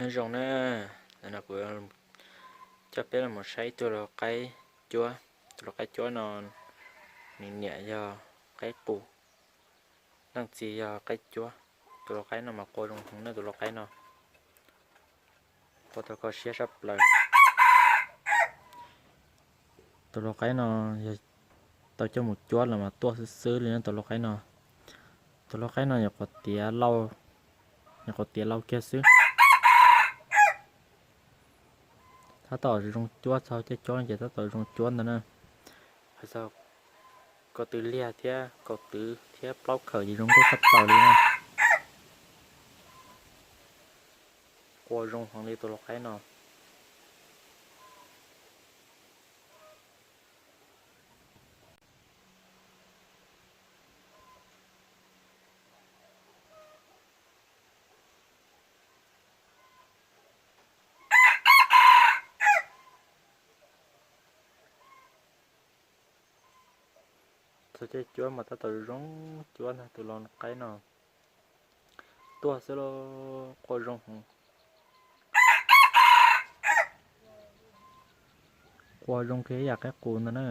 Nyob zoo na, ntawm no kuv coj peb los saib ib tug lau qaib cuab. Tus lau qaib cuab no nws niam yog qaib qus, leej txiv yog qaib cuab. Tus lau qaib no mas qua zoo heev na, tus lau qaib no qua tau kho siab sab plaws. Tus lau qaib no yog tau coj mus cuab los mas tuaj xwb xwb li na tus lau qaib no. Tus lau qaib no nyuam qhuav tiav lauj, nyuam qhuav tiav lauj kiag xwb. Tab tom zoo cuab, txog caij cuab ces tab tom zoo cuab ntag na. Hais txog kaum tw liag thiab kaum tw thiab plaub khawm ces zoo nkauj tshaj plaws li na. Qua zoo heev li tus lau qaib no. Txog caij cuab mas tab tom zoo cuab ntag, tus lau qaib no tuaj xwb los qua zoo heev. Qua zoo kiag ib yam qaib qus ntag na.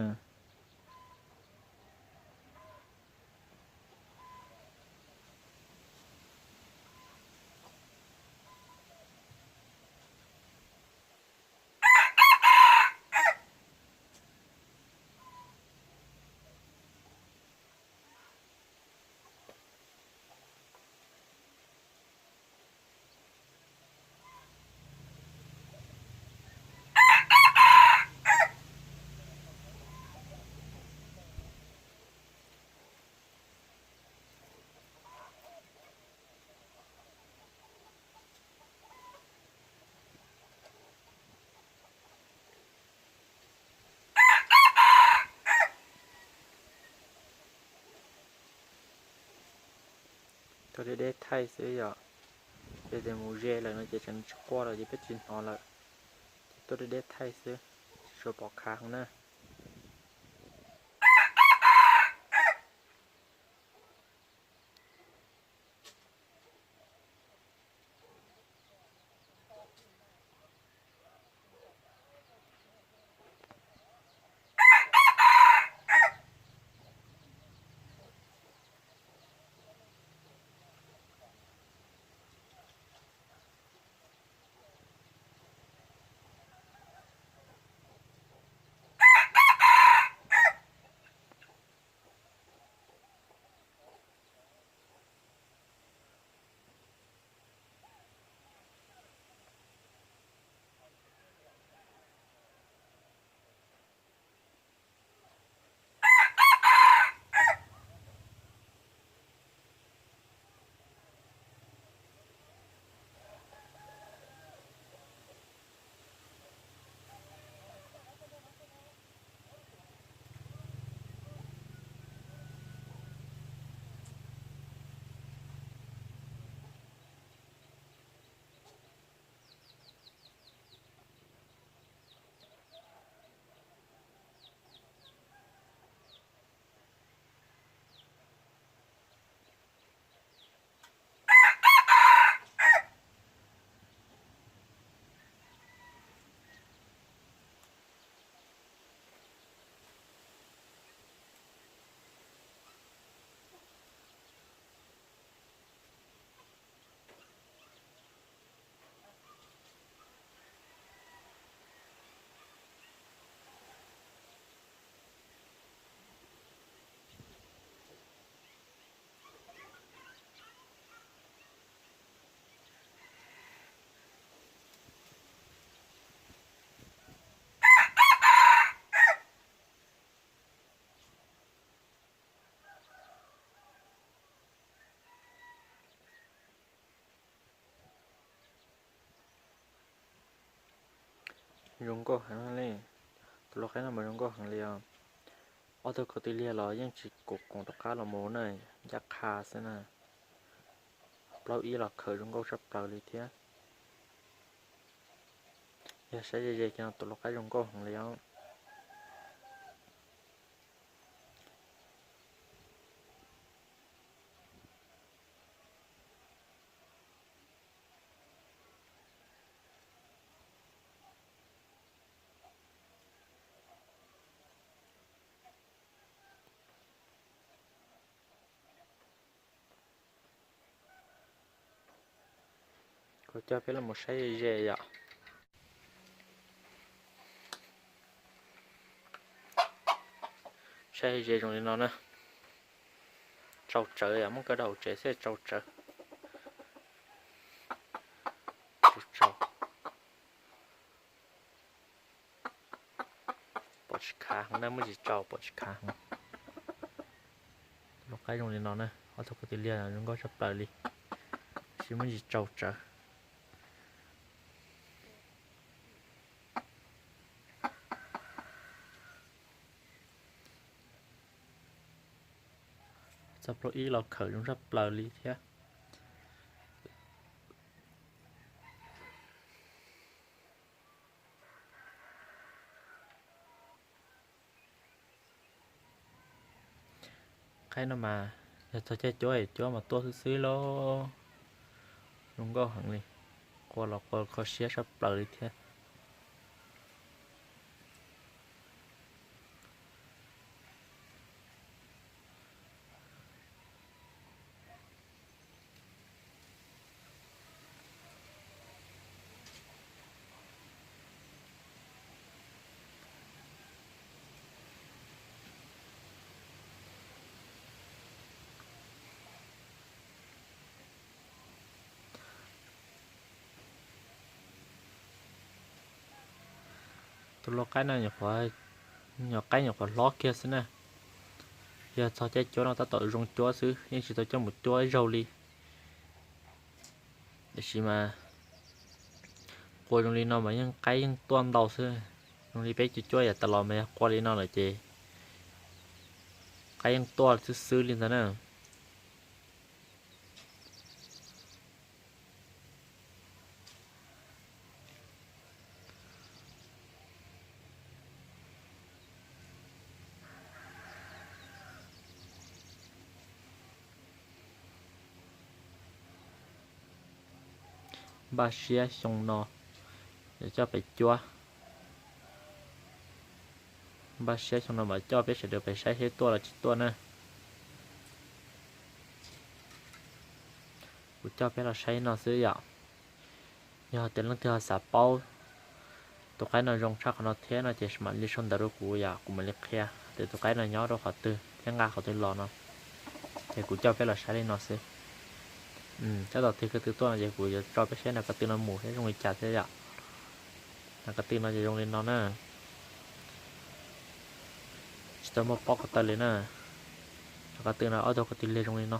Tuaj deb deb thaij xwb yom. Ces mus ze lawm no ces tseem tsis qua lawm ces peb tsis hnov lawm. Ces tuaj deb deb thaij xwb, tsis tshua pom qab heev na. Zoo nkauj heev li. Tus lau qaib no mas zoo nkauj heev li os. Ob tug kaum tw liag los yeej tsis koom rov qab los mus na, ncaj qha xwb na. Plaub ib los khawm zoo nkauj tshaj plaws li thiab. Yog saib ze ze kiag no tus lau qaib zoo nkauj heev li os. Kuv coj peb los mus saib ze ze yom. Saib ze zoo li no na. Tsau tsawv yom, muab kaw rau hauv tsev xwb tsau tsawv. Tsau tsawv. Pom tsis khav heev na, muaj ntsis tsau pom tsis khav heev. Tus lau qaib zoo li no na, ob tug ko tw liag zoo nkauj tshaj plaws li, tab sis muaj ntsis tsau tsawv. Txog plaub ib los khawm zoo tshaj plaws li thiab. Qaib no mas yog txog caij cuab es cuab mas tuaj xwb xwb lauj. Zoo nkauj heev li, qua los qua kho siab tshaj plaws li thiab. Tus lau qaib no nyuam qhuav, nyuam qaib nyuam qhuav hlob kiag xwb na. Yog txog caij cuab no tab tom zoo cuab xwb, yeej tsis tau coj mus cuab ib zaug li. Tiam sis mas qua zoo li no mas yeej qaib yeej tuaj ntau xwb. Zoo li peb cuab cuab yav tas los mas yog qua li no lawm ces qaib yeej tuaj xwb xwb li ntawd na. Npaj siab xyoo no yuav coj pem cuab. Npaj siab xyoo no mam coj peb sawv daws pem saib seb tuaj los tsis tuaj na. Kuv coj peb los saib no xwb yom. Yog tias leej twg ho xav paub tus qaib no zoo tshaj qhov no thiab no ces mam li sau ntawv rau kuv yom, kuv mam li qhia tias tus qaib no nyob rau qhov twg thiab nqa qhov twg los no. Ces kuv coj peb los saib li no xwb. Tab tom tig ko tw tuaj no ces kuv yuav tso peb saib nas ko tw no mus seb zoo li cas thiab yom. Nas ko tw no ces zoo li no na. Tsis tau muaj pob ko taw li na. Nas ko tw no ob tug ko tw liag zoo li no.